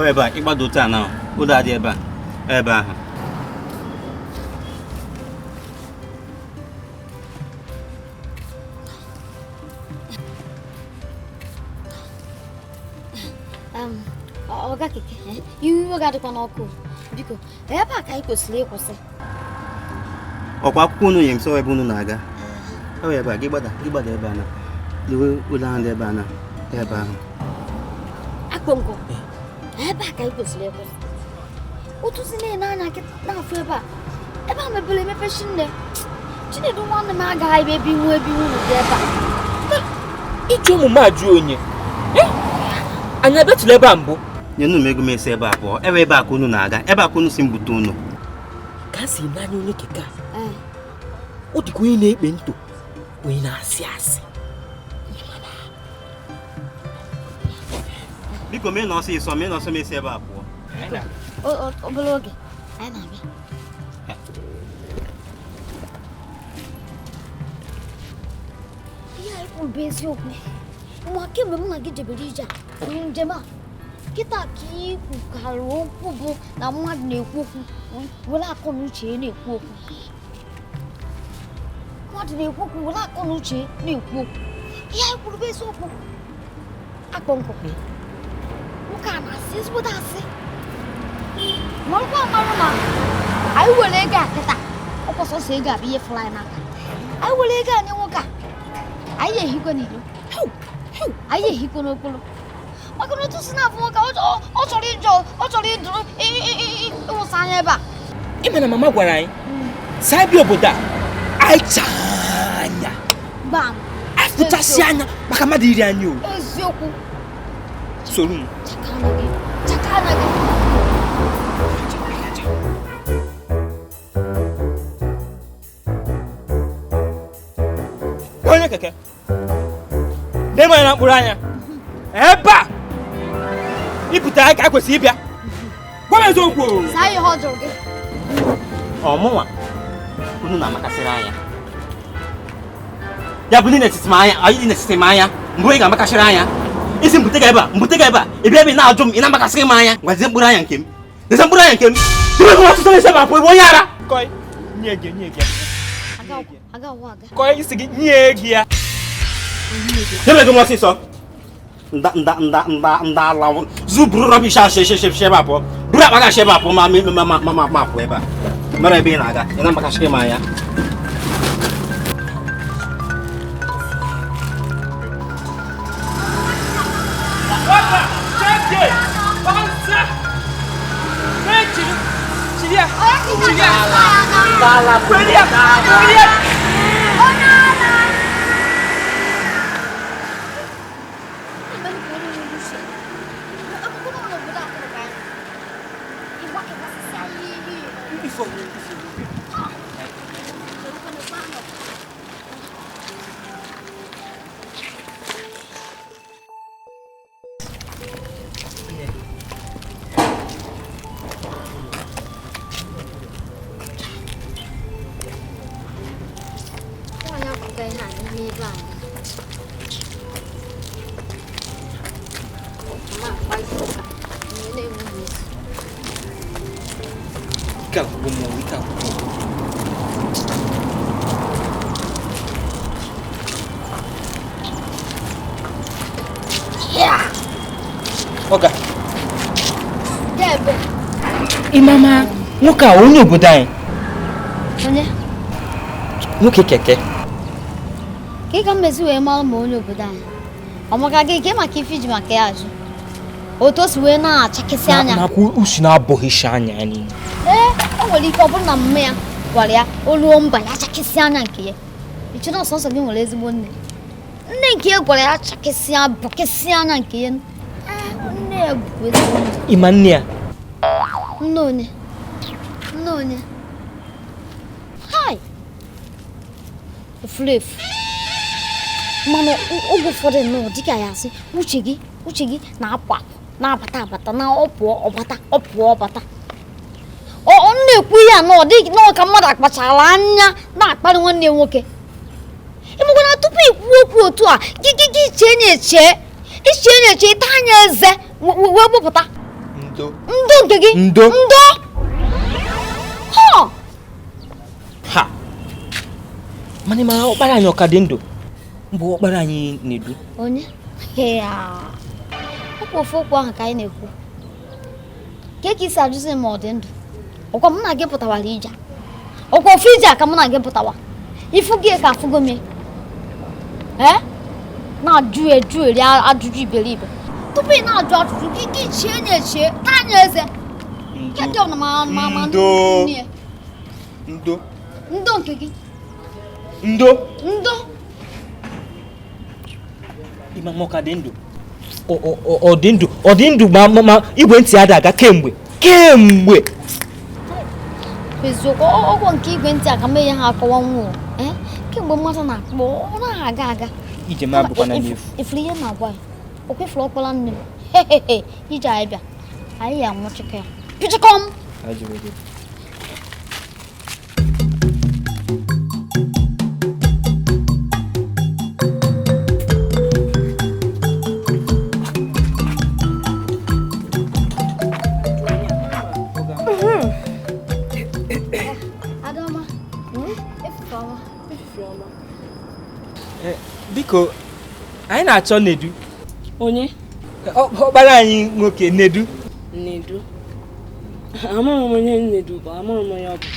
Ebe a ịgbado taa na ụlọ adị ebe a ebe ahụ. Ọga keke, iwe iwe ga-adịkwa n'ọkụ. Biko, ebe a ka anyị kwesịrị ịkwụsị. Ọkwa akwụkwọ unu nye m sọ ebe unu na-aga. Ọ ebe a gị gbada, gị gbada ebe a na. Lewe ụlọ ahụ dị ebe a na ebe ahụ. Akpọnkụ, ebe a ka anyị kwesịrị ịkwụsị. Otu si na-ene anya kịta na-afụ ebe a. Ebe a mepere emepe shinne. Chinedu nwanne m agaghị ebe ebe iwu ebe iwu dị ebe a. Iji omume ajụ onye. Anyị abịatụla ebe a mbụ. Nyenụ m ego m esi ebe a pụọ. Ebe ebe a ka unu na-aga. Ebe a ka unu si m bute unu. Ka a si n'anya onye keke a. Ọ dịka onye na-ekpe nto, onye na-asị asị. Biko mee na ọsịsọ, mee na ọsọ m esi ebe a pụọ. Obere oge, anyị na-abịa. Ihe anyị kwuru bụ eziokwu. Ma kemgbe mụ na gị jebere ije a, njem a, kịta ka ị kwukarị okwu bụ na mmadụ na-ekwu okwu were akọ na uche ya na-ekwu okwu. Mmadụ na-ekwu okwu were akọ na uche na-ekwu okwu. Ihe anyị kwuru bụ eziokwu. Akpọnkụ. Nwoke a na-asị ezigbote asị. Marụkwa amarụ na anyị were ego a kịta, ọkwa sọsọ ego a bụ ihe fụrụ anyị n'aka. Anyị were ego a nye nwoke a, anyị ehikwe n'ilo, anyị ehikwe n'okporo. Maka na otu si na-afụ nwoke a, ọ chọrọ ịjọ, ọ chọrọ ịdụrụ ịwụsa anya ebe a. Ị ma na mama gwara anyị, saa bịa obodo a, anyị chaa anya. Gbam. Anyị fụchasị anya maka mmadụ iri anyị o. Eziokwu. Soro m. Chaka anya gị. Chaka anya gị. Onye keke. Lee m anya na mkpụrụ anya. Ebe a ịpụta anyị ka a kwesịrị ịbịa. Gwa m eziokwu o. Saa ihe ọ jụrụ gị. Ọmụnwa unu na-amakasịrị anya. Ya bụ ndị na-etiti m anya, anyị na-etiti m anya, mgbe ị ga-amakasịrị anya. Isi mbute gị ebe a, mbute gị ebe a, ị bịa ebe ị na-ajụ m, ị na-amakasịrị m anya. Gwazie mkpụrụ anya nke m. Dezie mkpụrụ anya nke m. Debe gị ọtụtụ na-ese ma pụọ, ị bụ onye ara. Kọị, nye gị, nye gị. Aga ụwa aga. Kọị, isi gị, nye gị ya. Debe gị m ọsịsọ. Nda nda nda nda nda ala zu buru rọbish ahụ she she she ebe a pụọ. Buru akpa gị ebe a pụọ ma ma ma ma ma ma pụọ ebe a. Mara ebe ị na-aga, ị na-amakasịrị m anya. Ọga. Ị mama nwoke a onye obodo anyị? Onye? Nwoke keke. Ka ị ka mmezi wee mara ma onye obodo anyị. Ọ maka gị ke maka ife iji maka ya ajụ. Otu o si wee na-achakịsị anya. Nakwa usi na-abụghị isi anya ya niile. Ee, o nwere ike ọ bụrụ na mama ya gwara ya o luo mba ya achakịsị anya nke ya. Iche na ọsọsọ gị nwere ezigbo nne. Nne nke ya gwara ya achakịsị bọkịsị anya nke ya. Ee, nne ya bụ ezigbo nne. Ịma nne ya? Nne onye? Nne onye? Hai! Efuru efu. Mana oge ụfọdụ nnọọ dịka ya asị, uche gị na-apụ apụ, na-abata abata, na ọ pụọ ọbata, ọ pụọ ọbata. Ọ na-ekwu ihe a nọọ dị nọọ ka mmadụ akpachara anya na-akparị nwanne ya nwoke. Ịmakwa na tupu ikwu okwu otu a, gị gị gị chee na-eche, ichee na-eche, ịta anya eze wee gbupụta. Ndo. Ndo nke gị. Ndo. Ndo. Ha. Ha. Mana ma ọkpara anyị ọ ka dị ndụ? Mbụ ọkpara anyị na-edu. Onye? Ya. Ọkwa ofu okwu ahụ ka anyị na-ekwu. Ka ka isi ajụzi ma ọ dị ndụ? Ọkwa mụ na gị pụtawara ije. Ọkwa ofu ije a ka mụ na gị pụtawa. Ifu gị ka afụgo m. Eh? Na-ajụ eju eri ajụjụ iberibe. Tupu ị na-ajụ ajụjụ gị gị chie nye echie taa anya eze. Kedụ na ma ma ma Ndo. nne. Ndo. Ndo nke gị. Ndo. Ndo. Ịma ma ọ ka dị ndụ? Ọ dị ndụ, ọ dị ndụ ma ma igwe ntị ada aga kemgbe. Kemgbe. Eziokwu ọgwụ nke igwe ntị a ka mee ya ha akọwa nwụọ. Eh? Kemgbe mmadụ na-akpọ ọ naghị aga aga. Ije m abụkwana n'efu. Ifuru ihe na-agwa ya. Ọkwa ifuru ọkpọla nne m. Hehehe. Ije anyị bịa. Anyị ya anwụchikọ ya. Pịchịkọm. Adọma. Efufe ọma. Biko, anyị na-achọ Nedu. Onye? Ọkpara anyị nwoke Nedu. Nedu. Amaghị m onye Nedu bụ, amaghị m onye ọ bụ.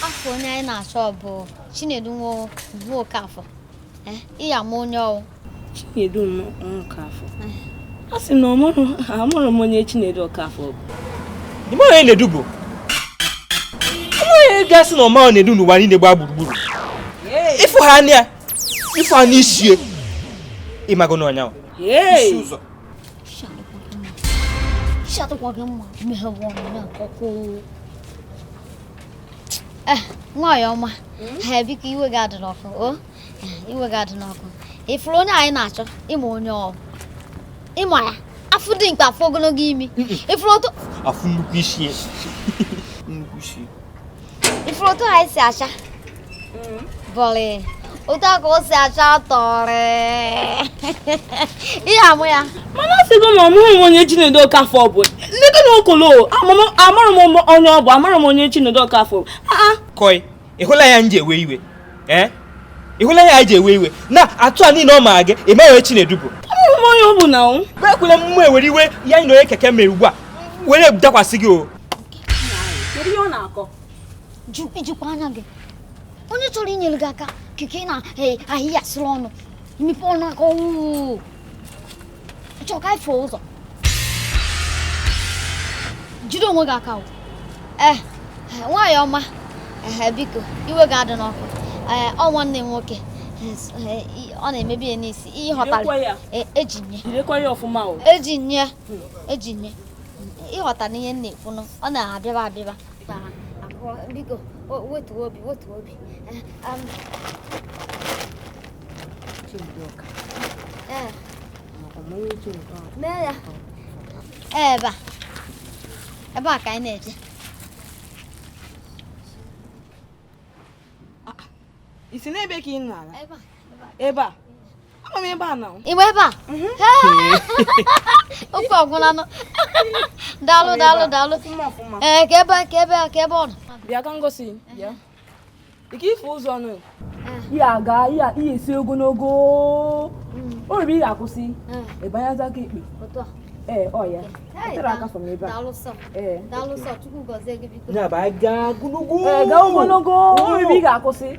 Afọ onye anyị na-achọ bụ Chinedu nwa Okafọ. Eh, ị ya ama onye ọwụ. Chinedu Okafọ. A sị na amaghị m onye Chinedu Okafọ bụ. Ị maghị onye Nedu bụ? Onye ga-asị na ọ maghị Nedu n'ụwa niile gbaa gburugburu. Ịfụ ha anya, ịfụ ha n'isi ịmago n'ọnya. Hey! Isi ụzọ. Isi adịkwa gị mma meghewe ọnụ na-akọkọ. Eh, nwanyị ọma. Eh, biko iwe gị adị n'ọkụ, o. Iwe gị adị n'ọkụ. Ifuru onye anyị na-achọ, ịma onye ọ. Ịma ya. Afụ dị mkpa, afụ ogologo imi. Ifuru otu Afụ nnukwu isi. Nnukwu isi. ifuru otu anyị si acha. Bọlị. Otu a ka o si acha tọrị. Ihe amụ ya. Mana asịgo m amaghị m onye Chinedu Okafọ bụ. Nleta na okolo, amaghị m onye ọ bụ, amaghị m onye Chinedu Okafọ bụ. Ah Koi, ị hụla ya nji ewe iwe? Eh? Ị hụla ya ji ewe iwe? Na atụ a niile ọ ma gị, ị maghị onye Chinedu bụ. Amaghị m onye ọ bụ na o. Ekwela mmụọ ewere iwe ya anyị na onye keke mere ugbu a. Were dakwasị gị o. Kedu ihe ọ na-akọ? Ijikwa anya gị. Onye chọrọ inyere gị aka keke na ahịhịa sịrị ọnụ. Imepe ọnụ aka ọwụ. Chọọ ka ifo ụzọ. Jide onwe gị aka o. Eh, nwanyị ọma. Eh, biko, iwe gị adị n'ọkụ. Eh, ọ nwanne m nwoke. Ọ na-emebi ya n'isi. Ihe ghọtara. Jidekwa ya. Eji nye. Jidekwa ya ọfụma o. Eji nye. Eji nye. Ịghọtara ihe m na-ekwu nụ. Ọ na-abịaba abịaba. Biko, wetuo obi, wetuo obi. Eh. Mee ya. Ebe a. Ebe a ka anyị na-eje. Ị si n'ebe ka ị nara? Ebe a. Ebe a. Ama m ebe a na. Ị ma ebe a? Okwu ọgwụla nụ. Daalụ, daalụ, daalụ. Ọfụma ọfụma. Ee, ka ebe ka ebe ka ebe ọ nọ. Bịa ka ngosi, bịa. Ị ka ife ụzọ nụ. Ihe aga, ihe esi ogologo. O ruru ihe akwụsị. Ị banye aka ikpe. Otu a. Ee, ọ ya. Tere aka from ebe a. Daalụ sọ. Ee. Daalụ sọ, Chukwu gọzie gị biko. Ya bụ anyị gaa ogologo. Ee, gaa ogologo. O ruru ihe akwụsị.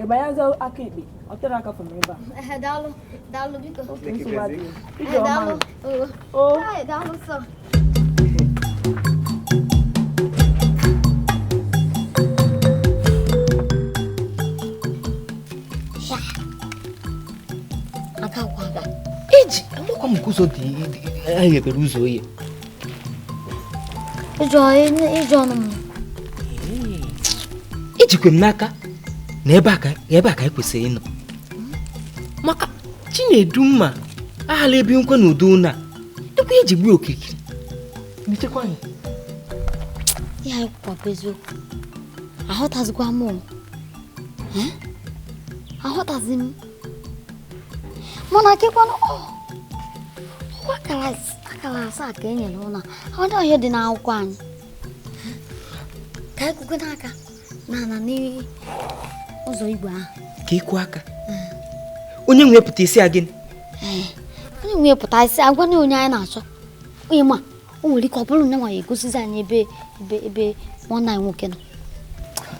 Ị banye aka ikpe. Ọ tere aka from ebe a. Ee, daalụ. Daalụ biko. Nsogbu adịghị. Ije Ee, ọma. daalụ. O. Ee, daalụ sọ. Aga akwa aga. Eji amakwa m ka ụzọ dị anyị ghebere ụzọ oye. Ịjụ ọnụ m. Ejikwe m n'aka na ebe a ka anyị kwesịrị ịnọ. Maka Chinedu mma aghala ebe nkwe n'udo na ekwe eji gbuo okirikiri. Mechekwa anyị. Ihe anyị kwukwa bụ eziokwu. Aghọtazikwa m o. Aghọtazi m. Mana kekwanụ ọ ọkwa Akara asaa ka e nyere ụlọ a. Ọ dị ọhịa dị n'akwụkwọ anyị. Ka anyị kwukwe n'aka na na n'ụzọ igwe ahụ. Ka ịkwụ aka. Onye nwe pụta isi a gịnị? Onye nwe pụta isi agwa na onye anyị na-achọ. Onye ma o nwere ike ọ bụrụ na nwa ya egosizi anyị ebe ebe ebe nwanne anyị nwoke nọ.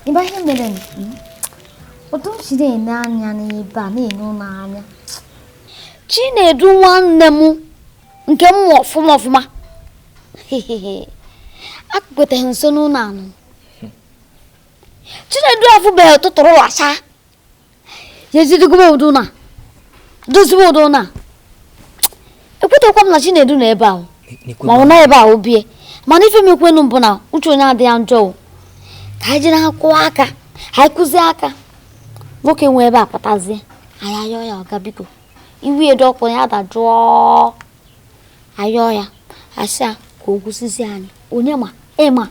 Ịba ihe mere otu m si na-ene anya n'ebe a na-ene ụlọ anya. Chinedu nwanne m nke m mụ ọfụma ọfụma. Akpụkweteghị nso n'ụlọ anụ. Chinedu afụbeghị tụtụrụ lacha. Ya ezidogobe udo na dozibe udo na. Ekwetekwa m na Chinedu nọ ebe ahụ. Ma ọ nọ ebe ahụ bie. Mana ife m ekwenu mbụ na uche onye adịghị njọ. Ka anyị jiri ha kụọ aka, anyị kụzie aka. Nwoke nwe ebe a pụtazie. Anyị ayọọ ya ọga biko. Iwu edo ọkụ ya dajụọ. Ayọọ ya, asị ya ka o gwụsịzi anyị. Onye ma, ịma,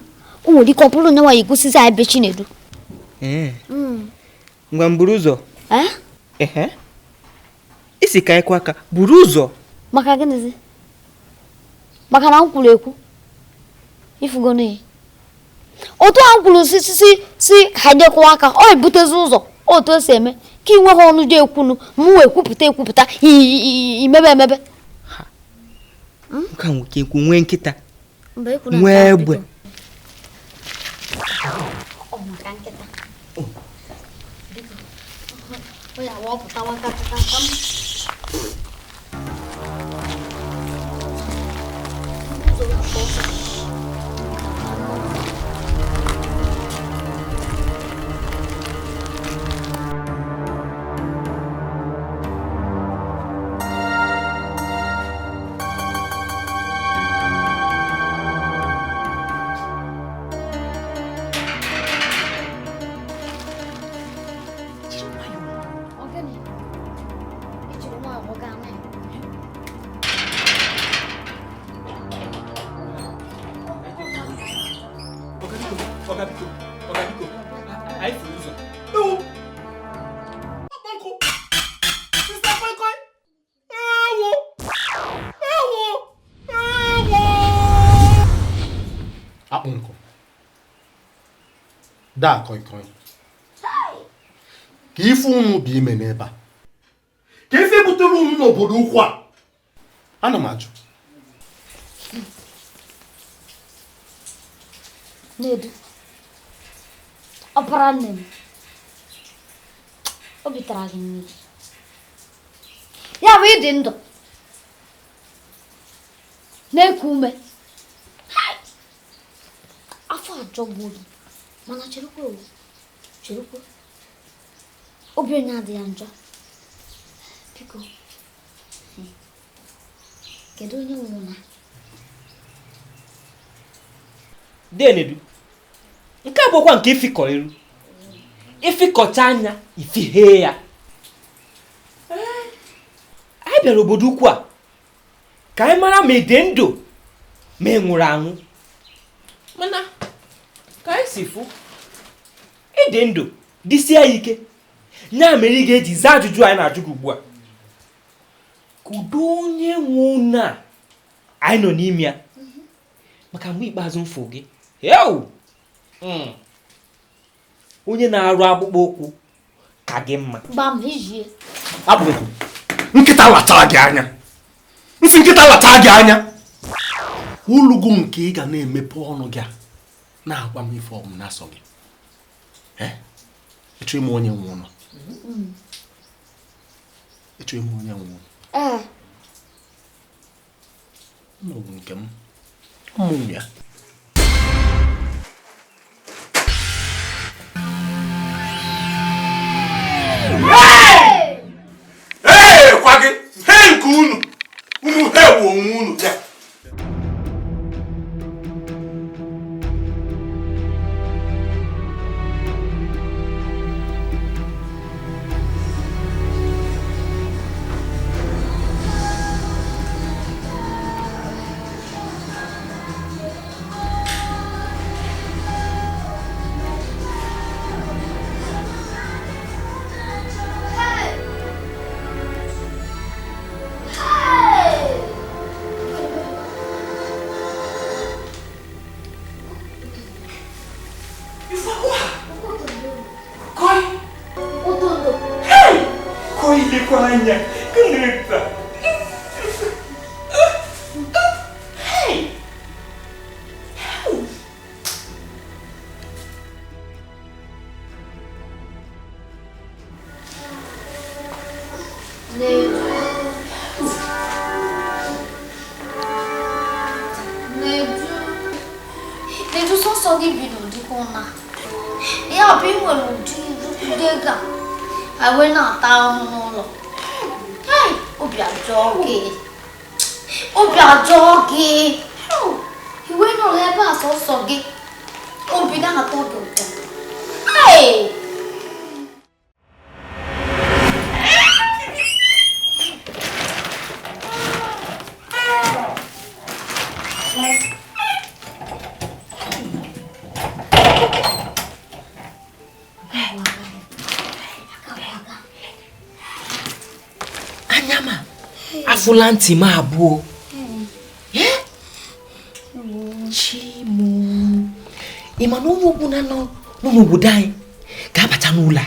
o nwere ike ọ bụrụ na nwa ya egwusizi anyị be Chinedu. Ngwa m buru ụzọ. Ehe. Isi ka anyị kụọ aka, buru ụzọ. Maka gịnịzi? Maka na m kwuru ekwu. Ifugo n'ihi. Otu a m kwuru si si si si ka anyị kụọ aka, ọ ebutezi ụzọ otu o si eme ka ị nweghị ọnụ ji ekwunu, m wee kwupụta ekwupụta imebe emebe. Nke a nwoke ekwu nwee nkịta. Nwee egbe. Ọ maka nkịta. Biko. Ọ ya wọpụtawa ka ka m. Akpụ nkụ daa koi koi ka ife unu bụ ime n'ebe a ka ife butere unu n'obodo ukwu a ana m ajụ. Nedu ọpara nne m obi tara gị mmiri ya bụ ịdị ndụ na-eku ume afọ ajọgbuo gị mana cherekwa cherekwa obi onye adịghị njọ. Biko kedu onye nwụrụ na Denedu? Nke a bụkwa nke ifikọ iru ifikọcha anya ifihee ya. Anyị bịara obodo ukwu a ka anyị mara ma ị dị ndụ ma ị nwụrụ anwụ. Mana ka anyị si fụ ịdị ndụ dịsie ya ike ya mere ị ga-eji zaa ajụjụ anyị na-ajụ gị ugbu a. Kedu onye nwe ụlọ a anyị nọ n'ime ya? Maka mgbe ikpeazụ mfụ gị onye na-arụ akpụkpọ ụkwụ ka gị mma. Akpụ nkụ nkịta lachara gị anya. Nsị nkịta lachara gị anya. Ulugu nke ị ga na-emepe ọnụ gị na-agwa m ife ọmụ na-asọ gị. Ịchọ ime onye nwe ụlọ. Ịchọ ime onye nwe ụlọ. Ụlọ bụ nke m. Ụmụ ya. Ee, kwa gị, he nke unu. Unu he bụ onwe unu bịa. Nekwa anya kụnụta. Hey! Nedu sọsọ gị bi n'ụdị ụna ya bụ ị nwere ụdị ụdị ego a wee na-ata ahụhụ n'ụlọ. Obi ajọọ gị, obi ajọọ gị, iwe nọrọ ebe a sọsọ gị, obi na-atọ gị ụtọ. Afụla ntị m abụọ. Chimu, ị ma na onye ọbụla nọ n'obodo anyị ga-abata n'ụlọ a?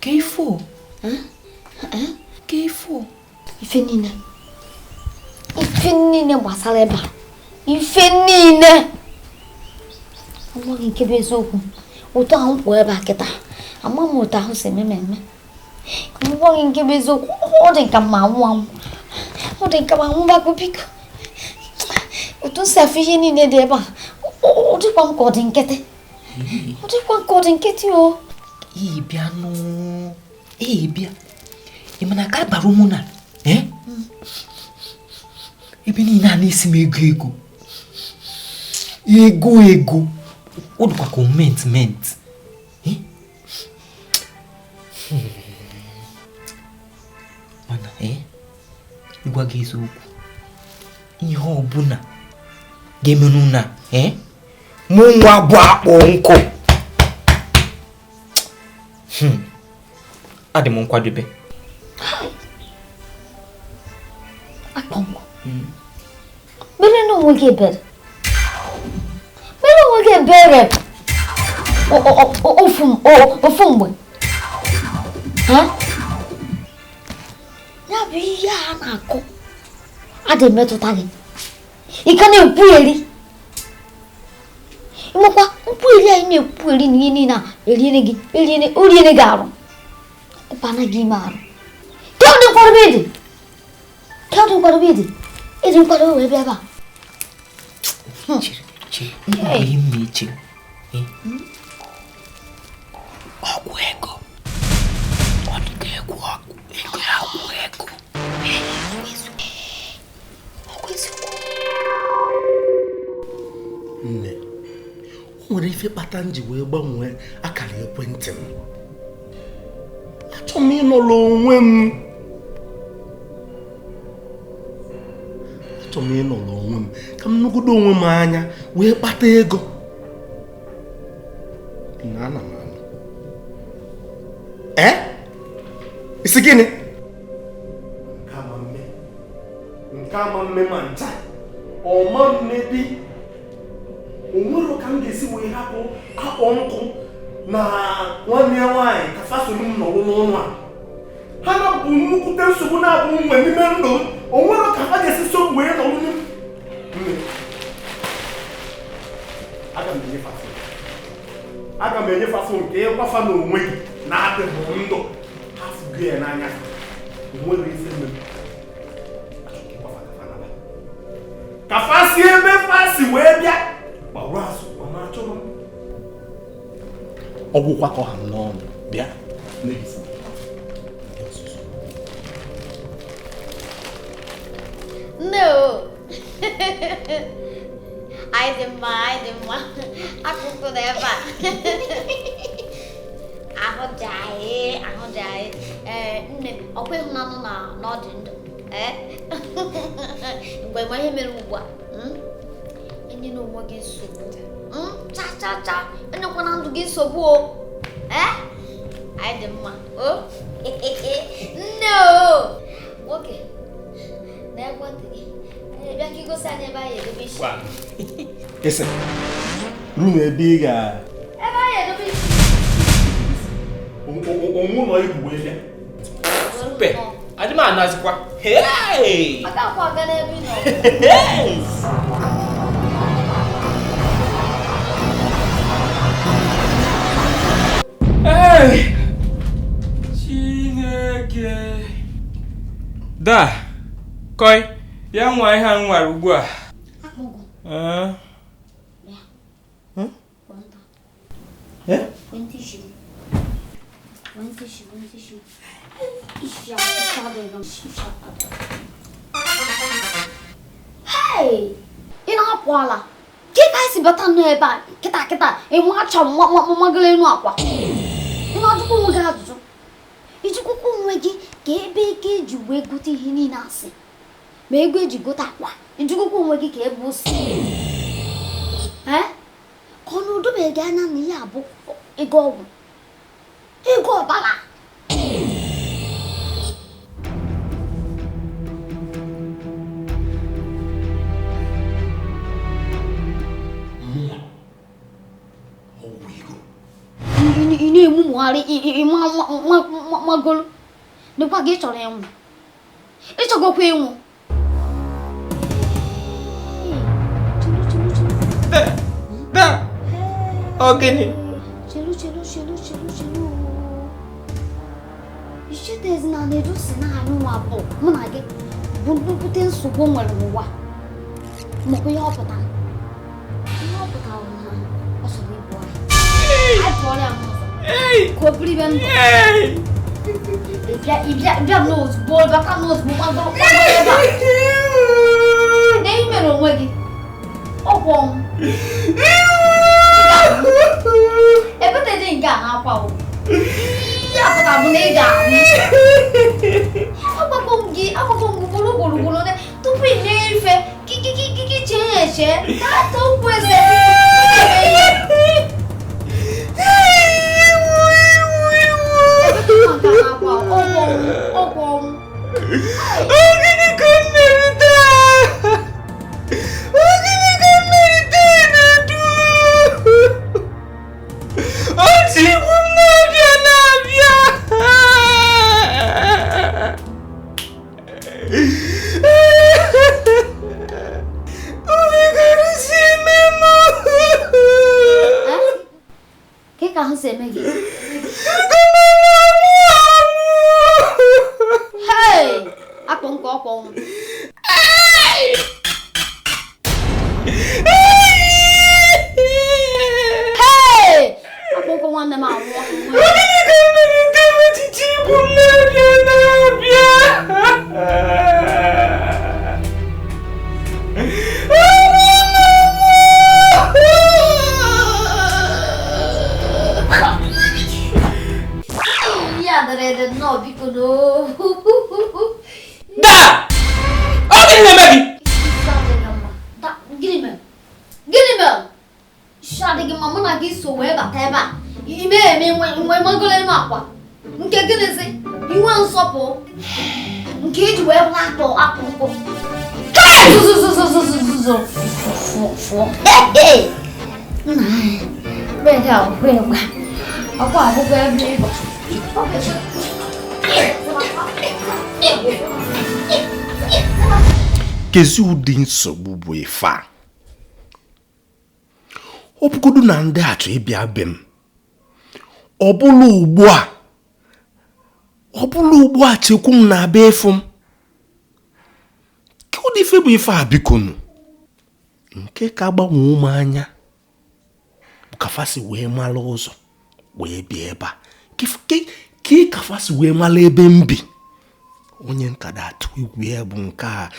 Ka ifo? Ka ifo? Ife niile. Ife niile gbasara ebe a. Ife niile. Amaghị nke bụ eziokwu. Ụtọ ahụ kwụ ebe a kịta. Ama m otu ahụ si eme eme. Ngwa gị nke bụ eziokwu, ọ dị ka ma anwụ anwụ. Ọ dị ka ma anwụbago biko. Otu m si afụ ihe niile dị ebe a, ọ dịkwa m ka ọ dị nkịtị. Ọ dịkwa m ka ọ dị nkịtị o. Ị bịa nụ, ị bịa. Ị ma na ka bara ụmụ na ebe niile a na-esi m ego ego. Ego ego. Ọ dịkwa ka ment ment. Mana ịgwa gị eziokwu, ihe ọbụla ga-emenụ na mụ nwa bụ akpọ nkụ. Adị m nkwadobe. Akpọ nkụ? Mere na onwe gị ebere. Mere onwe gị ebere. Ofu mgbe. Ya bụ ihe a na-akụ adị emetụta gị. Ị ka na-ekwugheri. Ịmakwa nkwugheri anyị na-ekwugheri na ihe niile a eriene gị, eriene, oriene gị arụ. Ọkpana gị ime arụ. Ke ụdị nkwadobe ịdị? Ke ụdị nkwadobe ịdị? Ịdị nkwadobe wee bịa ebe a. Chere, ihe m na-eche. Ọgwụ ego. Ọ dị ka egwu ọgwụ ego. Nne, o nwere ife kpata m ji wee gbanwee akara ekwentị m. Achọ m ịnọrọ onwe m. Achọ m ịnọrọ onwe m ka m nọgide onwe m anya wee kpata ego. Na ana m anụ. Isi gịnị? Nke ama mme ma ncha. Ọma mme dị. O nwere ka m ga-esi wee hapụ akpọ nkụ na nwanne ya nwaanyị ka fasolu m nọrọ n'ụlọ a. Ha na-abụ nnukwute nsogbu na-abụ nwe n'ime ndụ m. O nwere ka ha ga-esi so wee nọrọ n'ime. Aga m enyefe afọ nke ịgwafa n'onwe gị na-adịghị ndụ. Afụgo ya n'anya. O nwere ife mere. Ka fa si ebe fa si wee bịa. Gbarụ azụ, mana achọrọ m. Ọgwụkwa ka ọha m n'ọnụ. Bịa. Nne o. Anyị dị mma, anyị dị mma. Akụkụ na ebe a. Ahụ dị anyị, ahụ dị anyị. Nne, ọkwa ịhụnanụ na ọ dị ndụ. Mgbe ma ihe mere ugbu a, enye na onwe gị nsogbu. Cha cha cha, enyekwana ndụ gị nsogbu o. Anyị dị mma o. Nne o. Nwoke, na ekwentị gị. Bịa ka igosi anyị ebe anyị edobe isi. Ese, rum ebe ị ga. Ebe anyị edobe isi. Onwe ụlọ ibu wee bịa. Pe, adị m anazikwa. Hey! Agakwa aga n'ebe ị nọ. Hey! Chineke! Da! Koi, ya nwa ihe a m nwara ugbu a. Eh? Eh? Hey! Ị na-apụ ala. Ka anyị si bata nọ ebe a kịta kịta ịmụ achọ mmagolo enu akwa. Ị na-ajụkwa onwe gị ajụjụ. Ijikwukwa onwe gị ka ebe ego eji wee gote ihe niile asị. Ma ego eji gote akwa. Ijikwukwa onwe gị ka ebe o si. Ka ọ na odobeghị anya na ihe a bụ ego ọgwụ. Ego ọbara. Ị na-emumugharị magolu nekwa gị chọrọ ịnwụ. Ịchọgokwa ịnwụ. Ọ gịnị? Chelu chelu chelu chelu chelu. Ichetezi na na-edu si na anyị nwa bụ mụ na gị bụ nnukwute nsogbu nwere n'ụwa. Makwa ihe ọ pụtara. Ihe ọ pụtara bụ na ọ chọrọ ịbụ anyị. Anyị pụọrọ ya n'ụzọ. Ka o buru ibe ndụ. Ịbịa n'ozugbo, bata n'ozugbo, gbagoro ebe a. Na ị mere onwe gị. Ọgwụ ọnwụ. Ebutedị nke a n'akwa o. Ihe a pụtara bụ na ị ga-anwụ. Agwago m gị ugboro ugboro ugboro ole tupu ị mee ife kikikikiki chee ya eche tata okwu eze. Ebutekwa nke a n'akwa ọgwụ ọnwụ ọgwụ ọnwụ. Gịnị ka m mere taa? Gịnị ka m mere taa na-edu? Ọ chịkwu m na-abịa na-abịa. Omegarụsi eme m. Ka ka ahụ si eme gị? Hey! Akpọ nkọ ọkpọ ọnwụ. Hey! Akpọ nkọ nwanne m anwụọ. Gịnị ka m mere taa echiche ikwu m na-abịa na-abịa? Ihe a dere ede nnọọ biko n'oo. Da! Ọ gịnị na-eme gị? Isi adịghị mma. Gịnị mere? Gịnị mere? Isi adịghị mma mụ na gị so wee bata ebe a. Ime eme nwe magolo enu akwa. Nke gịnịzi? Inwe nsọpụ. Nke iji wee bụrụ akpọ akpụ nkụ. Zuzuzuzuzuzuzu. Fụọ. Nna anyị. Bed a ọkwa ịgba. Ọkwa abụkwa ebe ịgba. Kezi ụdị nsogbu bụ ife a. Ọ bụgodu na ndị achọ ịbịa be m. Ọ bụla ugbu a. Ọ bụla ugbu a chekwu m na-abịa ịfụ m. Ke ụdị ife bụ ife a bikonu. Nke ka gbanwee ụmụ anya bụ ka fa si wee mara ụzọ wee bịa ebe a. Ke ka fa si wee mara ebe m bi. Onye nka da-atụ egwu ya bụ nke a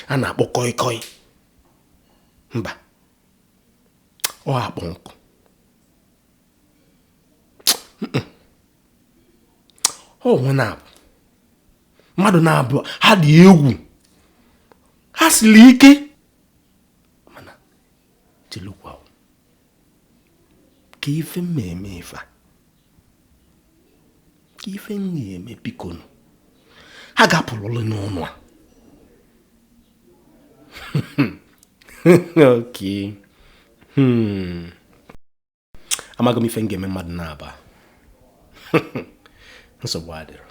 a na-akpọ koi koi. Mba, ọ akpọ nkụ. Ọ nwe na-abụ mmadụ na-abụ ha dị egwu, ha siri ike, mana chelukwa ka ife m na-eme ife a, ka ife m na-eme bikonu. Ha ga-apụrụla n'ọnụ a. Okay. Amaghị m ife m ga-eme mmadụ na-aba. Nsogbu adịrọ.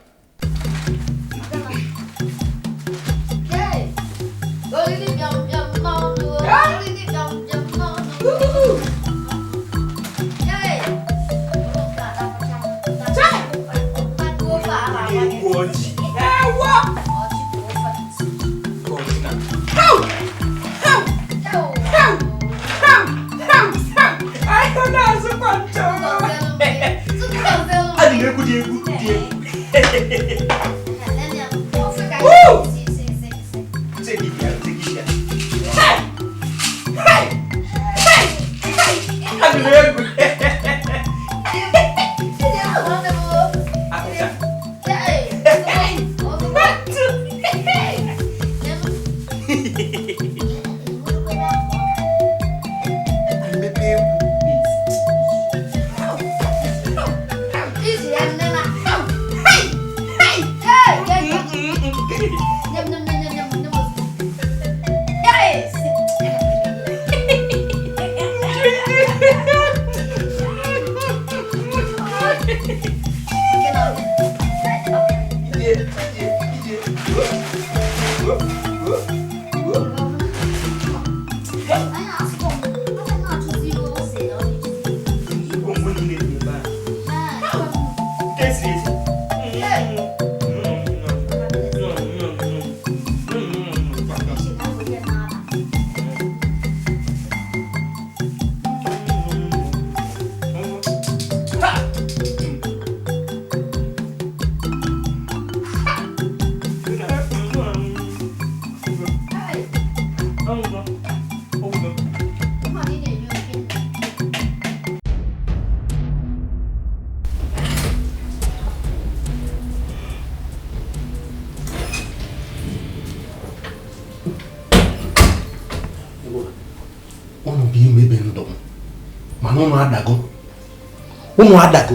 Ụmụ adago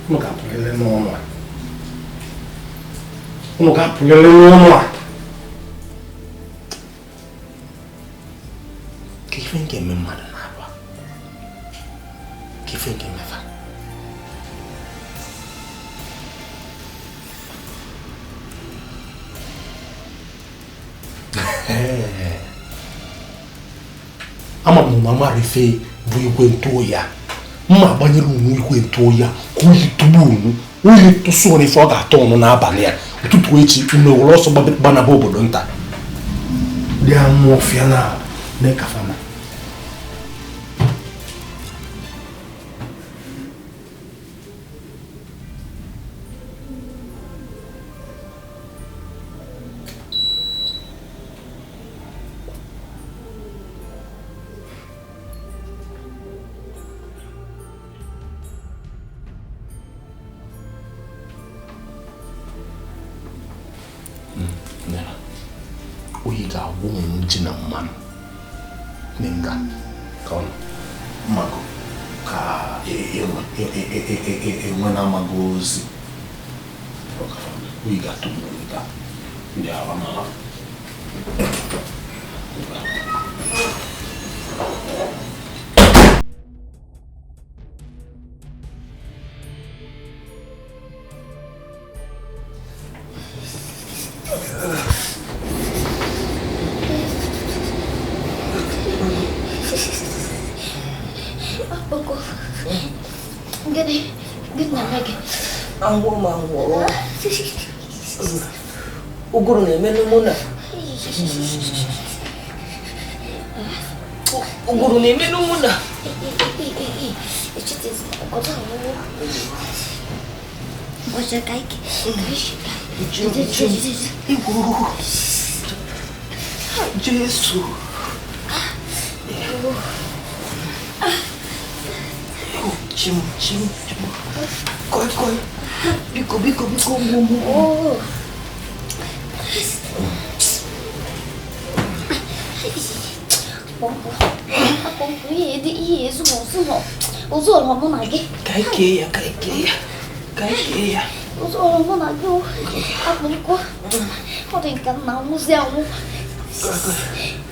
ụnụ ga-apụlele n'ọnụ a. Ụnụ ga-apụlele n'ọnụ a. Ka ife nke eme mmadụ na-abụ ka ife nke emefa. Ama m na amara ife bụ igwe ntụ oyi a. Mma agbanyere unu igwe ntụ oyi a ka oyi tụgbu unu, oyi tụsụ unu ife ọ ga-atọ unu n'abalị a. Ụtụtụ echi unu ewere ọsọ gbanaba obodo nta. Dị anụ ọfịa na na-ekafana. Oyi ga-agwụ unu ji na mmanụ n'nga ka ọ mago ka enwe na-amago ozi. Oyi ga-atụ unu nga ndị awa na Ụgụrụ na-eme n'ụmụ na ụgụrụ na-eme n'ụmụ na Jesu. Chim chim chim. Koi koi. Biko biko biko mumu.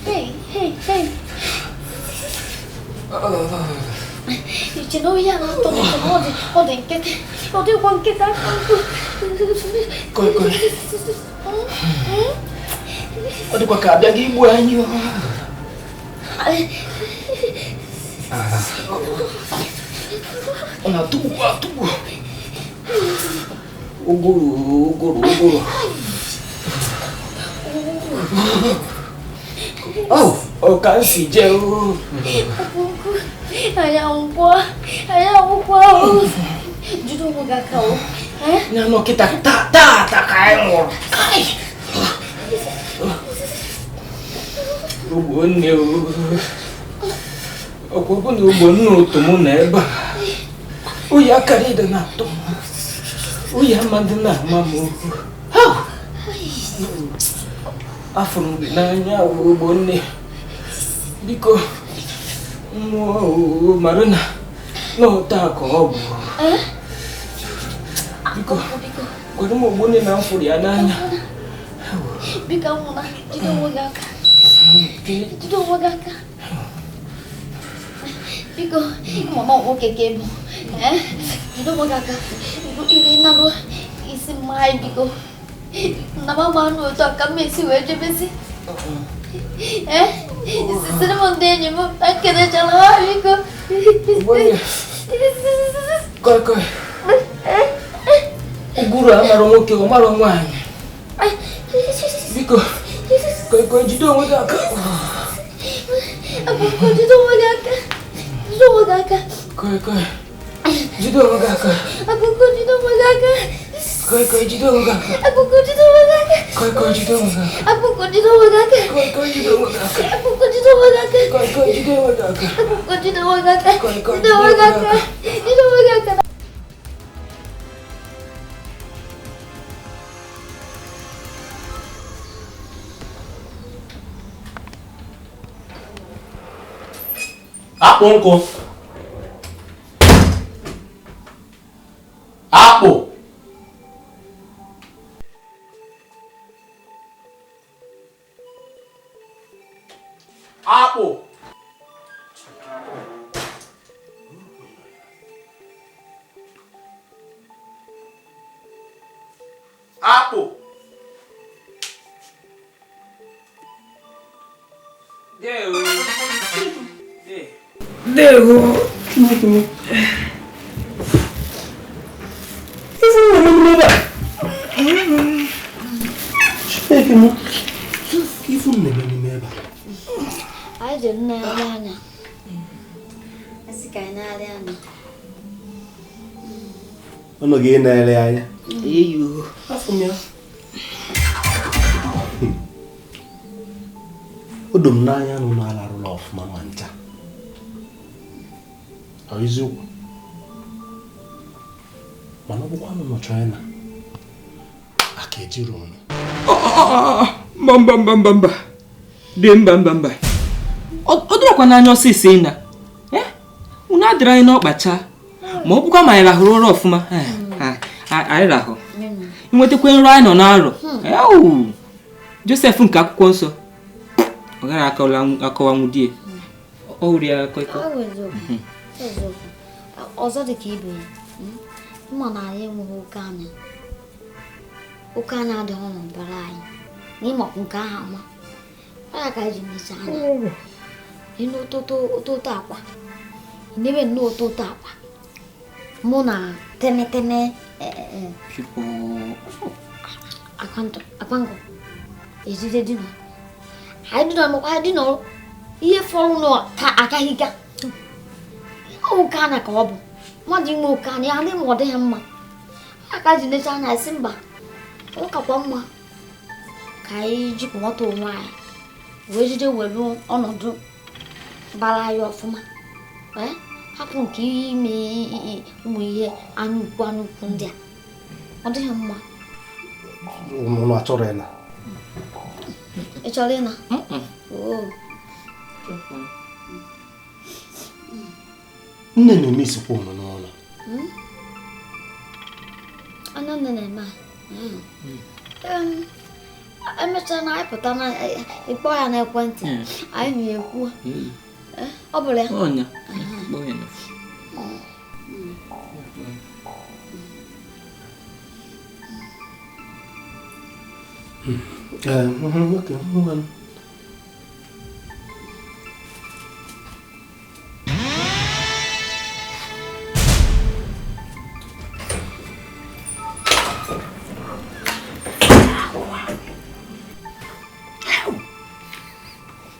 Hey, hey, hey. Iche na oyi a na-atọ m ụtọ na ọ dị nkịtị. Ọ dịkwa nkịtị aka nkụ. Koi koi. Ọ dịkwa ka abịa gị igbu anyị. Ọ na-atụgbu atụgbu. Ụgụrụ ụgụrụ ụgụrụ. Ọ ka m si jee o. Anyị anwụkwa, anyị anwụkwa o. Jide onwe gị aka o. Ya nọ kịta taata ka anyị nwụrụ. Ogbo nne o. Ọkwa bụ na ogbo nne otu mụ na ebe a. Oyi akara ịdị na-atụ m. Oyi amadị na-ama m okwu. Afụrụ m gị n'anya ogbo nne. Biko mmụọ o mara na n'ụta ka ọ bụ. Biko gwara m ogbo nne na m fụrụ ya n'anya. Biko anwụna, jide onwe gị aka. Jide onwe gị aka. Biko, mama nwoke ka ị bụ. Jide onwe gị aka. Iri nanụ isi mma anyị biko. Na mama anụ otu a ka m esi wee jebezi. Sisiri m ndị enyi m na nkelechara ha biko. Koi koi. Ụgụrụ amara nwoke ọ mara nwaanyị. Biko, koi koi jide onwe gị aka. Akụkọ jide onwe gị aka. Jide onwe gị aka. Koi koi. Jide onwe gị aka. Akụkọ jide onwe gị aka. Koi koi jide onwe gị aka. Akụkọ jide onwe gị aka. Koi koi jide onwe gị aka. Akụkọ jide onwe gị aka. Koi koi jide onwe gị aka. Akụkọ jide onwe gị aka. Koi koi jide onwe gị aka. Akụkọ jide onwe gị aka. Koi koi Jide onwe gị aka. Jide onwe gị aka. Akpụ nkụ. Akpụ. Akpụ. Akpụ. Dewo. Chineke m. Ifu m na-eme n'ime ebe a. Anyị jere nlegharị anya. Asị ka anyị na-arị anya. Ụnụ gị na-ele anya. Eyo. Afụ m ya. O doro m n'anya na ụnụ alarụla ọfụma ma ncha. Ọ eziokwu. Mana ọ bụkwa na ụnụ chọọ ịna, aka ejiri ụnụ. Mba mba mba mba mba. Dị mba mba mba. Ọ dọrọkwa n'anya ọsịsọ ịna. Unu adịrị anyị n'ọkpacha. Ma ọ bụkwa ma anyị rahụrụ ụra ọfụma. Anyị rahụ. Nwetakwa nrọ anyị nọ n'arọ. Josef nke akwụkwọ nsọ. Ọ gara akọwanwu di ya. Ọ wụrụ ya koi koi. Ọzọ dị ka ibe ya. Mma na anyị enweghị oke anya. Oke anya adịghị n'ọbara anyị. Na ịmakwu nke ahụ ama. Ọ ya ka anyị ji mechaa anya. Ịnụ ụtụtụ akwa. N'ebe nnọọ ụtụtụ akwa. Mụ na tenetene akwankụ ejide dina. Anyị dina nọkwa anyị dina ihe fọrọ nọ ka agaghị ga. Oke anya ka ọ bụ. Mmadụ inwe oke anya ya adịghị ma ọ dịghị mma. Aka ji necha anya esi mba. Ọ kakwa mma ka anyị jikọta onwe anyị wee jide were ọnọdụ bara anyị ọfụma. Hapụ nke ime ụmụ ihe anya ukwu ndị a. Ọ dịghị mma. Ụnụ achọrọ ịna. Ị chọrọ ịna? Nne na-eme isikwa ụnụ n'ụlọ. Anya nne na-eme emechaa na anyị pụta na ịkpọ ya n'ekwentị anyị na-ekwu ọ bụla ya. Okay, ngwanụ.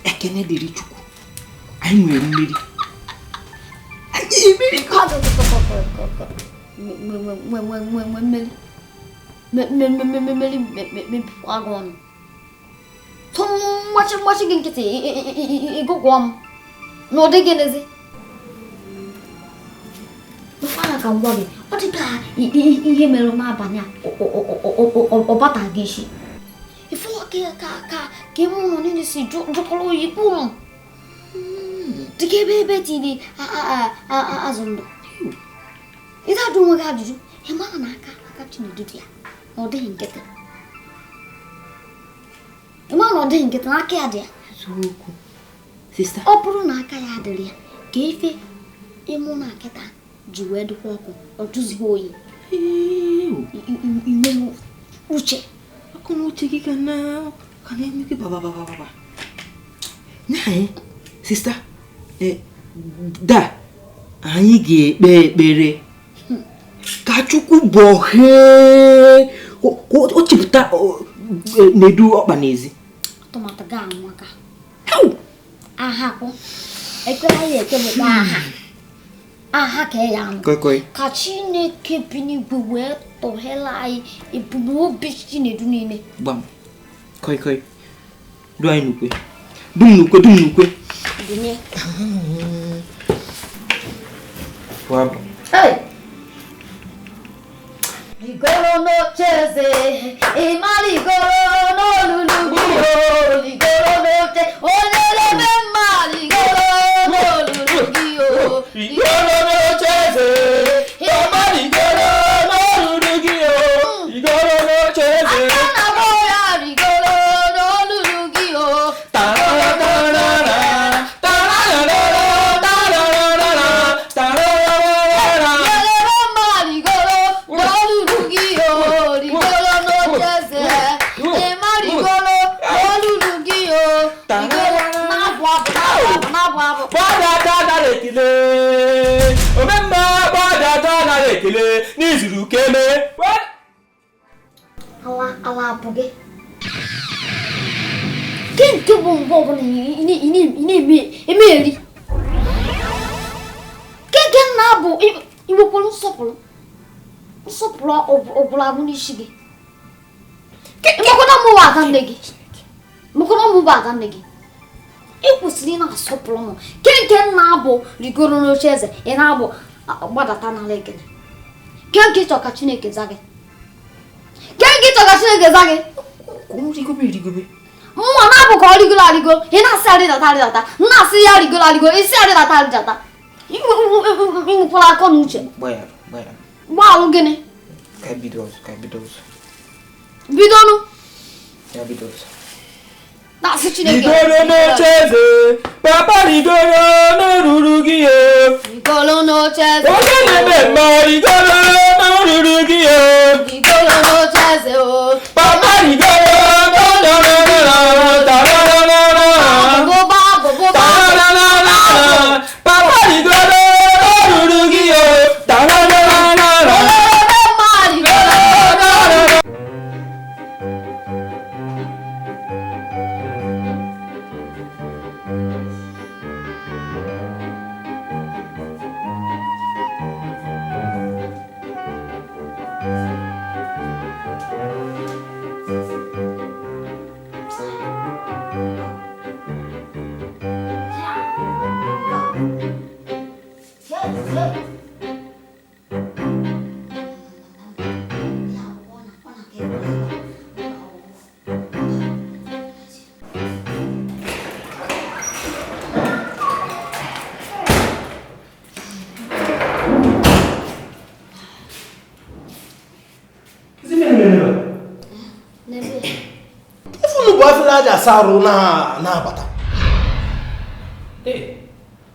Ekene dịrị Chukwu, anyị nwere mmeri. Mmeri mebikwa gị ọnụ. Tụ mgbachi mgbachi gị nkịtị ịgụgụọ m n'ụdị gịnịzi? Mkpara ka ngwa gị, ọ dị ka ihe mere n'abalị a ọ bata gị isi. Ife ka ka ka ime ụlọ niile si jụkọrọ oyi kpụrụ dịka ebe ebe tiri azụ ndụ. Ị ga-ajụ onwe gị ajụjụ, ị mara na aka aka Chinedu dị ya na ọ dịghị nkịtị. Ị mara na ọ dịghị nkịtị na aka ya dị ya. Ọ bụrụ na aka ya adịrị ya, ka ife ịmụ na nkịta ji wee dịkwa ọkụ, ọ jụzighị oyi. Inweghị uche. Akọnuche gị ka na na-eme gị bababababa. Nye sista, da, anyị ga-ekpe ekpere ka Chukwu bọghee o chepụta Nedu ọkpa n'ezi. Atụmatụ gị anwaka. Aha kwụ. Ekpere anyị ekpebụkwa aha. Aha ka ya anụ. Ka Chineke bi n'igwe wee tọghela anyị ebumnobi Chinedu niile. Gbam. Koi koi. Du anyị n'ukwe. Dum n'ukwe, dum n'ukwe. Dunye. Wabụ. Hey! Ligoro n'ocheeze, ịma ligoro n'olulu gị o, ligoro n'oche, onye lebe mma ligoro n'olulu gị o. Ligoro n'ocheeze, ịma ligoro n'olulu gị o, ligoro n'ocheeze. Aka na mụ ya ligoro n'olulu gị o. Tarararara, tarararara, tarararara, tarararara. Lebe mma ligoro n'olulu gị o, ligoro n'ocheeze, ịma ligoro n'olulu gị o, ligoro na-abụ abụ na-abụ abụ na-abụ abụ. Gbadata nara ekele, omemma gbadata nara ekele n'izuru ka eme. Ala ala abụ gị. Ke nke bụ mgbe ọbụla ị na-eme eri. Ke nke na-abụ iwekwuru nsọpụrụ. Nsọpụrụ ọbụla agwụ n'isi gị. Mekwana mụ bụ ada nne gị. Mekwana mụ bụ ada nne gị. Ị kwesịrị ị na-asọpụrụ m. Ke nke na-abụ rigoro n'oche eze, ị na-abụ gbadata n'ala ekele. Ke nke ịchọ ka Chineke za gị. Ke nke ịchọ ka Chineke za gị. Rigobe rigobe. Mụnwa na-abụ ka ọ rigoro arịgo, ị na-asị arịdata arịdata, m na-asị ya rigoro arịgo, isi arịdata arịdata. Ị nwekwara akọ na uche. Gbaghara, gbaghara. Gbaalụ gịnị? Ka bido ọzọ, ka bido ọzọ. Bidonụ. Ya bido ọzọ. Na-asị Chineke. Rigoro n'ocheeze, papa rigoro n'olulu gị o. Rigoro n'ocheeze. Onye na-eme mma rigoro n'olulu gị o. Rigoro n'ocheeze o. Papa rigoro n'olulu tarararara. Bụba bụba. Tarararara. Papa rigoro n'olulu gị o. Tarararara. Ebe mma rigoro. Tarararara. Ife unu bụ afere aja asa arụ na-abata.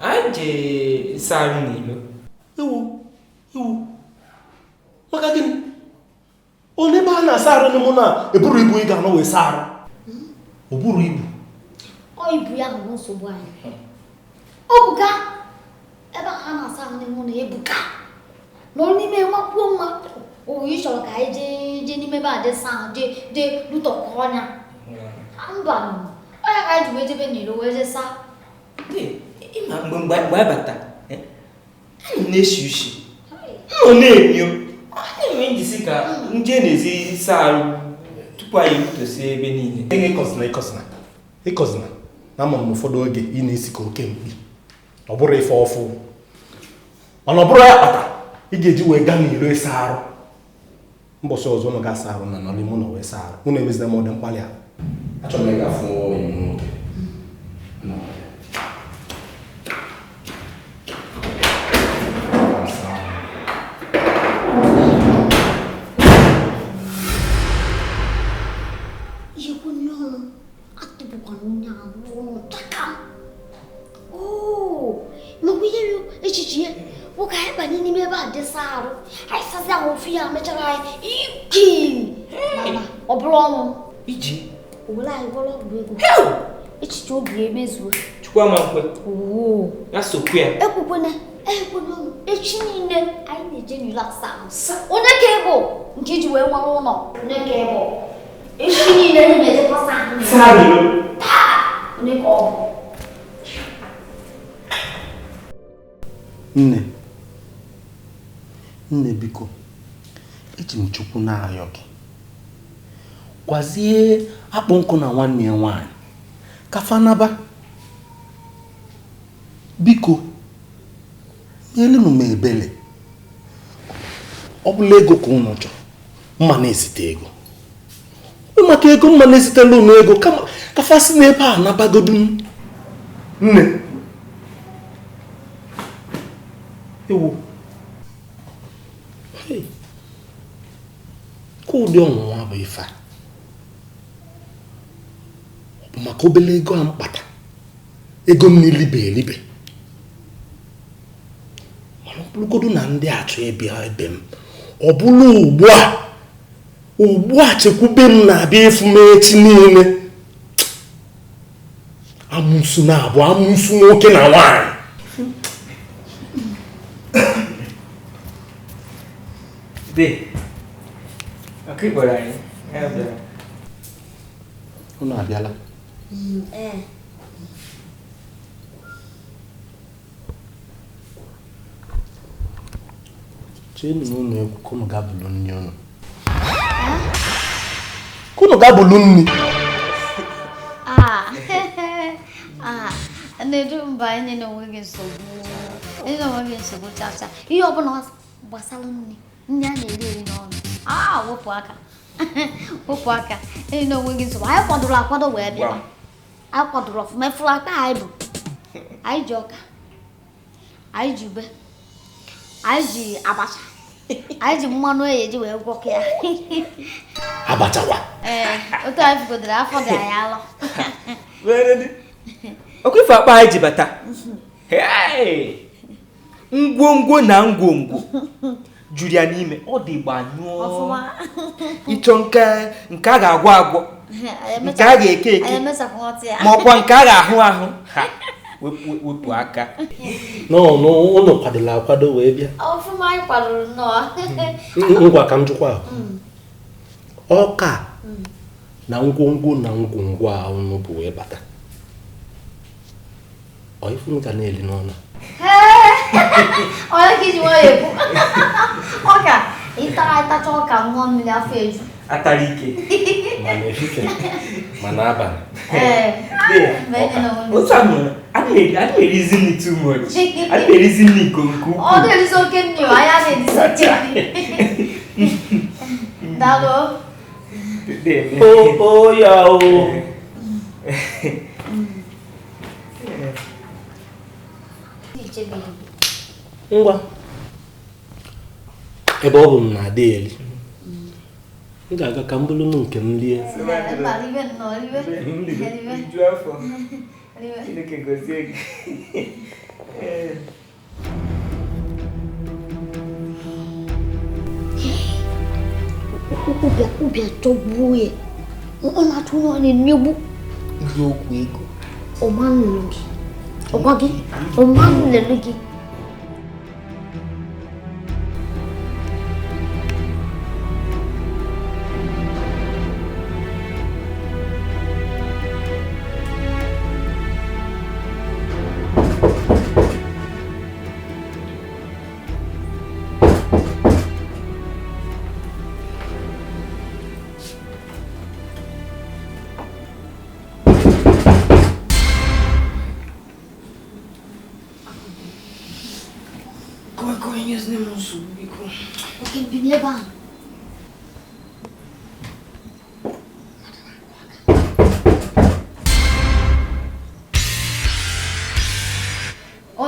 Anyị jee saa arụ n'ilo. Ewo, ewo. Maka gịnị? Onye ebe a na-asa arụ n'ime na eburu ibu ị ga-anọ wee saa arụ. O buru ibu. Ọ ibu ya bụ nsogbu anyị. O buka ebe a na-asa ahụ n'ime ụlọ ebuka. Nọrọ n'ime nwakwuo nwa. O yi chọrọ ka anyị jee n'ime ebe a jee saa ahụ jee jee lụtọkọ ọnya. Mba, ọ ya ka anyị ji wee jebe n'ilo wee jee saa. Ịma mgbe anyị bata, anyị na-eshi ushi. Nọ na-enyo. Anyị enwe njisi ka nje na-ezi saa arụ tupu anyị erutosi ebe niile. Ịkọzina ịkọzina na ama m ụfọdụ oge ị na-esi ka oke mkpi. Ọ bụrụ ife ọfụ. Mana ọ bụrụ ya kpata ị ga-eji wee gaa n'ilo ịsa arụ. Mbọsị ọzọ ụnụ ga-asa arụ na nọ n'ime ụlọ wee saa arụ. Unu emezina m ọdị mkpali ahụ. Achọrọ m ịga fụ enyi m nwoke. Iji echiche obi emezuo. Chukwu ama nkwe. Ya sokwu ya. Ekwukwene ọnụ echi niile anyị na-eje n'ilo asa ahụ. Onye ka ịbụ nke iji wee nwere ụlọ? Onye ka ịbụ? Echi niile anyị na-ejekwa saa ahụ. Taa! Onye ka ọ bụ? Nne, nne biko, eji m Chukwu na-ayọ gị. Gwazie akpụ nkụ na nwanne ya nwaanyị ka fanaba. Biko, nyelụnụ m ebele. Ọ bụla ego ka unu chọrọ, mma na-ezite ego. Maka ego mma na-ezitela unu ego ka fa si n'ebe a nabagodu m. Nne. Ewo. Ka ụdị ọnwụnwa bụ ife a. Ọ bụ maka obele ego a m kpata. Ego m na-elibe elibe. Mana ọ bụrụgodu na ndị achọ ịbịa ebe m, ọ bụrụ ugbu a chekwube m na-abịa ịfụ m echi niile. Amụsụ na-abụ amụsụ nwoke na nwaanyị. Unu abịala? Cheenụ na unu ekwu ka unu ga-abụlụ nni unu. Ka unu ga-abụlụ nni. Na-edu mba enye na onwe gị nsogbu. Enye na onwe gị nsogbu chacha. Ihe ọbụla gbasara nni. Nni a na-eri eri n'ọnụ. Wepụ aka. Wepụ aka. Enye na onwe gị nsogbu. Anyị kwadoro akwado wee bịa. Anyị kwadoro ọfụma. Efuru aka anyị bụ. Anyị ji ọka. Anyị ji ube. Anyị ji abacha. Anyị ji mmanụ eji wee gwọkọ ya. Abacha kwa? Ee, otu anyị fugodoro afọ dị anyị alọ. Ọkwa ife akpa anyị ji bata. Ngwongwo na ngwongwo juru ya n'ime. Ọ dị gbanyụọ. Ịchọ nke a ga-agwọ agwọ, nke a ga-eke eke, ma ọkwa nke a ga-ahụ ahụ. Ha, wepụ aka. N'ụnụ kwadola akwado wee bịa. Ọfụma anyị kwadoro nnọọ. Ngwa ka m jụkwa. Ọka na ngwongwo na ngwongwo a unu bụ wee bata. Ọ ife unu ga na-eli n'ọnụ. Onye ka iji nwayọ ekwu? Ọka, ịtara ịtacha ọka ṅụọ mmiri afọ eju. Atara ike. Ma n'ehihie, ma n'abalị. Otu a nụrụ, a na-erizi nri too much. A na-erizi nri nke ukwuu. Ọ na-erizi oke nri, anyị a na-erizi oke nri. Daalụ. O ya o. Ngwa. Ebe ọ bụ m na-adị eri. M ga-aga ka m bụrụ nke m lie. Chineke gozie gị. Obi atọgbuo ya. Ọ na-atụ onye ọ na-emegbu. Ndị ọgwụ ego. Ọma nnụnụ gị. Ọgwa gị. Ọma nnụnụ gị.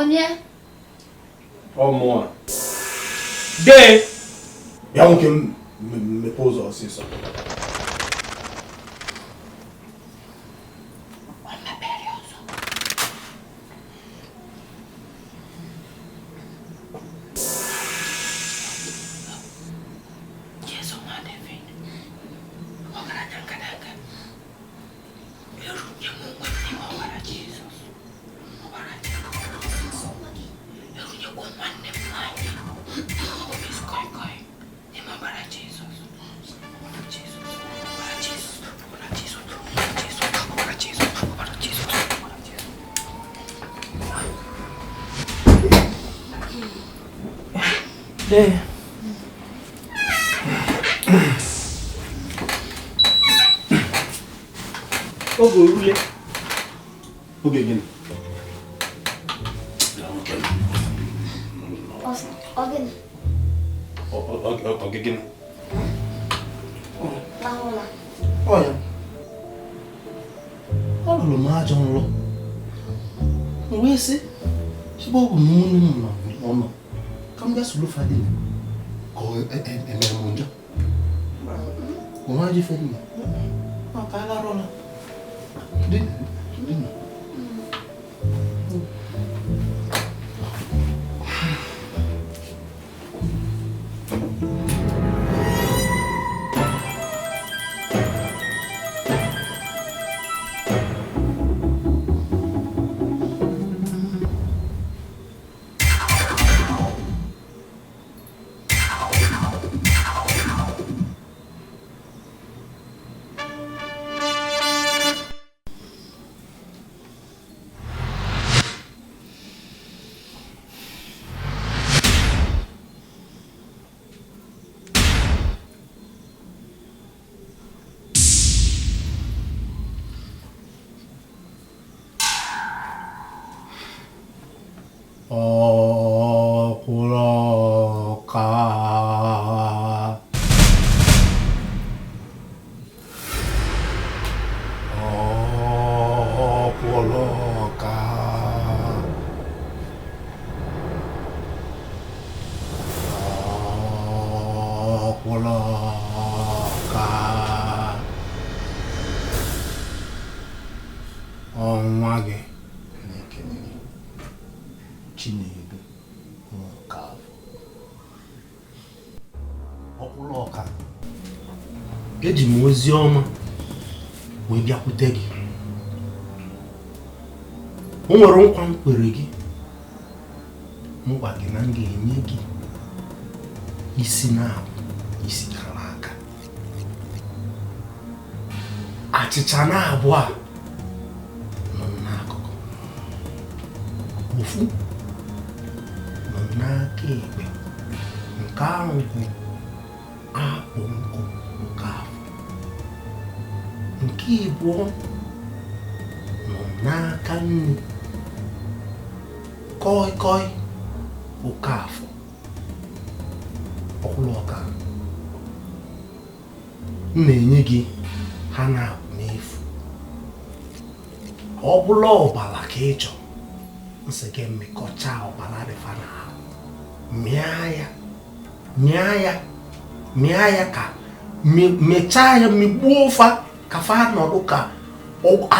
Onye? Ọmụa. Dee! Ya nwoke m mepee ụzọ ọsịsọ. Dee. Oge orule. Oge gịnị? Ọ gịnị? Oge gịnị? Lahụla. Ọ ya. Ọ lụrụ m ajọ nrọ. M wee sị, ebe ọ bụ na unu nọ n'ụlọ, ka m bịa soro Fadila ka ọ emere m njọ. Onwe ajọ ife dị na. Ọ ka alarụla. Dị dị na. Ọkwụrụ ọka. Ọkwụrụ ọka. Ọkwụrụ ọka. Ọnwa gị na-ekele gị. Chinedu Nwokafọ. Ọkwụrụ ọka. Eji m ozi ọma wee bịakwute gị. O nwere nkwa m kwere gị. M gwa gị na m ga-enye gị isi na-abụ isi kara aka. Achịcha na-abụ a nọ m n'akụkụ. Ofu nọ n'aka ekpe, nke ahụ bụ akpụ nkụ nke afọ. Nke ịbụọ nọ n'aka nri, koi koi Okafọ. Ọkwụrụ ọka. M na-enye gị ha na-abụ n'efu. Ọ bụla ọbara ka ị chọrọ, m sị gị mmekọcha ọbara dị fa n'ahụ. Mịa ya, mịa ya, mịa ya ka mechaa ya, migbuo fa ka fa nọdụ ka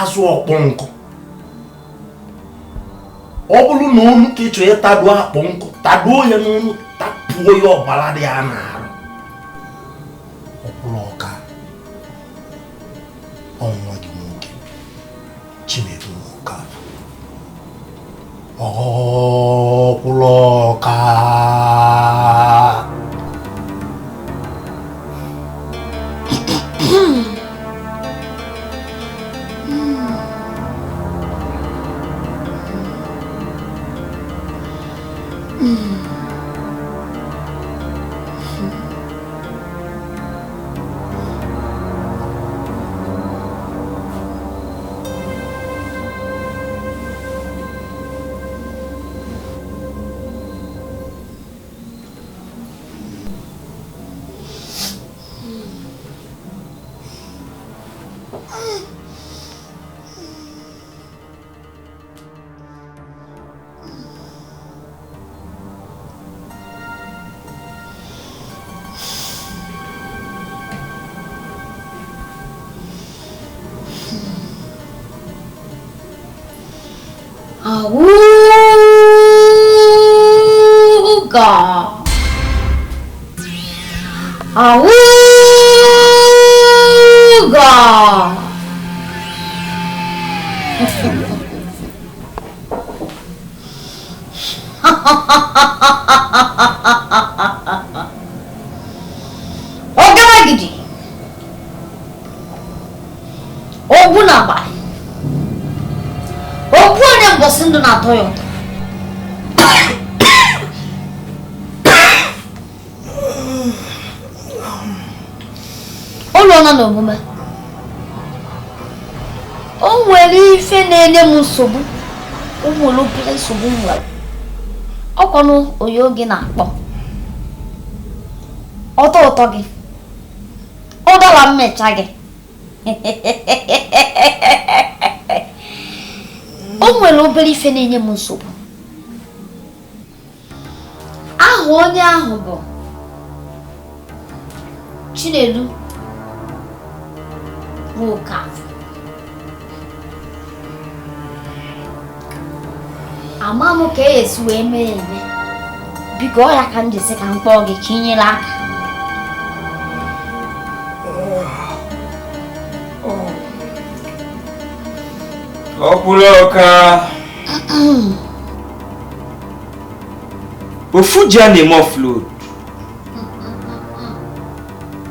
azụ ọkpọ nkụ. Ọ bụrụ na onu ka ị chọrọ ịtaduo akpụ nkụ, taduo ya n'onu, tapuo ya ọbara dị ya n'arụ. Ọkwụrụ ọka ọnwa gị nwoke Chinedu Okafor. Ọkwụrụ ọka. Auga! Auga! Ọgaragidi! Ogbu n'abalị! Ogbu onye mbọsị ndụ na-atọ ya ụtọ. Ụlọ nọ n'omume. O nwere ife na-enye m nsogbu. O nwere obere nsogbu m nwere. Ọkwanụ onye oge na-akpọ. Ọtọ ụtọ gị. Ụdara mmecha gị. O nwere obere ife na-enye m nsogbu. Aha onye ahụ bụ Chinedu Okafor. Ama m ka esi wee mee eme. Biko ọ ya ka m ji sị ka m kpọọ gị ka ị nyere aka. Ọkwụrụ ọka. Ofu ji a na-eme offload.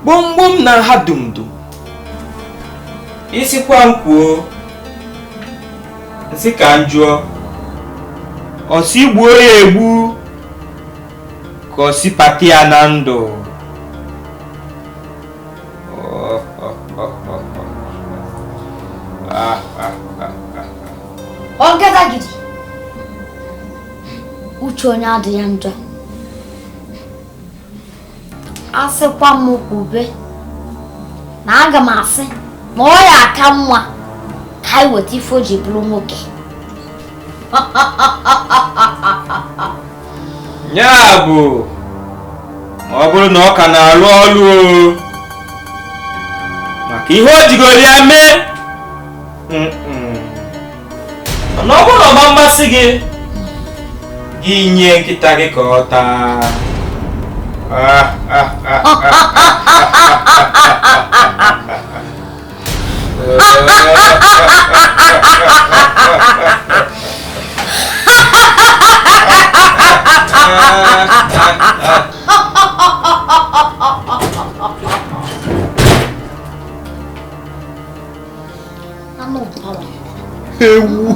Gbomgbom na ha dumdum. Isikwa m kwuo, nsị ka m jụọ, ọsị gbuo ya egbu ka ọsị pati ya na ndụ. Ọgadagidi, uche onye adịghị njọ. Asịkwa m kwube na aga m asị na ọ ya aka mma ka anyị weta ife o ji bụrụ nwoke. Ya bụ ma ọ bụrụ na ọ ka na-arụ ọrụ o, maka ihe o jigoro ya mee. Mana ọ bụrụ na ọ ma mmasị gị, gị nye nkịta gị ka ọ taa. Ewu.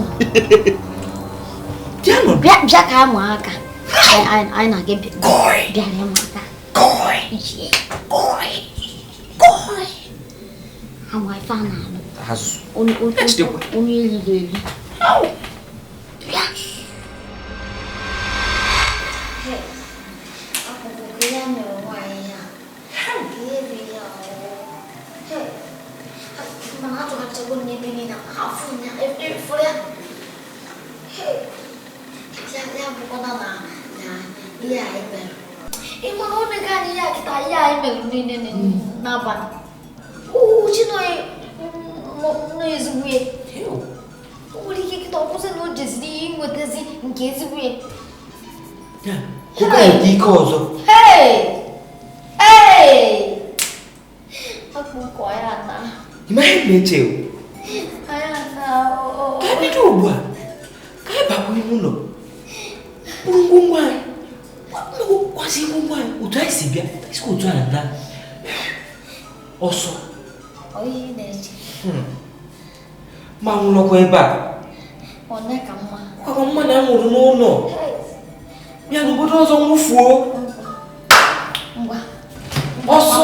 Bịa bịa ka anyị mụọ aka. Anyị na-aga bịa. Bịa na ịmụ aka. Goi. Goi. Goi. Amụ ife a na-alụ. Azụ. Onye eriri eri. Bịa. Kịta ọ kwụsị na o jeziri ihe inwetazi nke ezigbo ya. Ya, ka ọ dị ike ọzọ. Hey! Hey! Akpụ nkụ anyị ana. Ị ma ihe m na-eche o? Anyị ana o. Ka anyị bido ugbu a, ka anyị bakwa ime ụlọ, buru ngwongwo anyị, kwazi ngwongwo anyị otu anyị si bịa, sikwa otu anyị na ọsọ. Ọ ihe ị na-eche. Ma nwụrọkwa ebe a. Ọ na ka mma. Ọkwa mma na nwụrụ n'ụlọ. Bịa n'obodo ọzọ nwụfuo. Ngwa. Ọsọ.